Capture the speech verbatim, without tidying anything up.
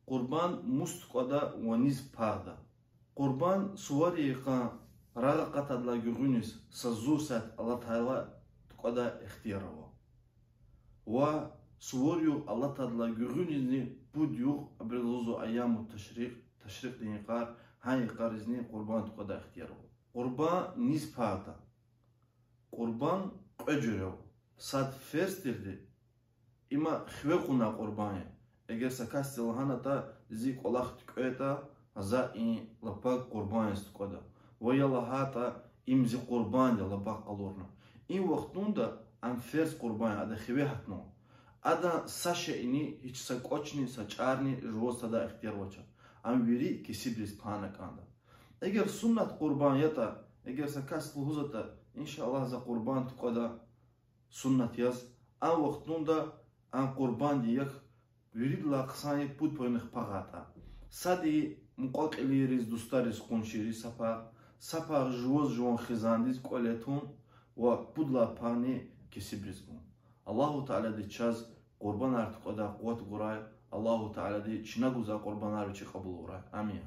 Къурбанд мус тукӀвада ва низ пагъда? Къурбанд суварин йикъан рагъ акъатайдалай гуьгъуьниз са зур сят алатайла тукӀвадай ихтияр ава. Ва сувар югъ алатайдалай гуьгъуьнизни пуд югъ, абурал лугьузва айяму ташрикъ, ташрикъдин йикъар, гьа йикъаризни къурбанд тукӀвадай ихтияр ава. Къурбанд низ пагъда? Къурбанд кьве жуьре ава. Сад ферз тирди, има хиве кьуна къурбанд я. Эгер са касди лагьанатӀа, зи кӀвалах туькӀвейтӀа, за и лапаг къурбанд яз тукӀвада. Ва я лагьайтӀа, им зи къурбанд я лапаг къалурна. И вахтунда ам ферз къурбанд я, ада хиве гьатнава. Адан са шейни, гьич са кӀвачни, са чӀарни жуваз тадай ихтияр авач. Ам вири кесибриз пана кӀанда. Эгер суннат къурбанд ятӀа, эгер са кас лугьузватӀа, иншаллагь, за къурбанд тукӀвада суннат яз, а вахтунда а къурбанддин як виридалай хъсан я пуд паюнихъ пагъайтӀа. Сад мукьва-кьилийриз, дустариз, къуншийриз са пагъ, са пагъ жуваз жуван хизандиз кӀвале тун ва пуд лагьай пагъни кесибриз гун. Аллагьу Таалади чаз къурбанар тукӀвадай къуват гурай, Аллагьу Таалади чна гузвай къурбанар вичи кьабулрай. Амин.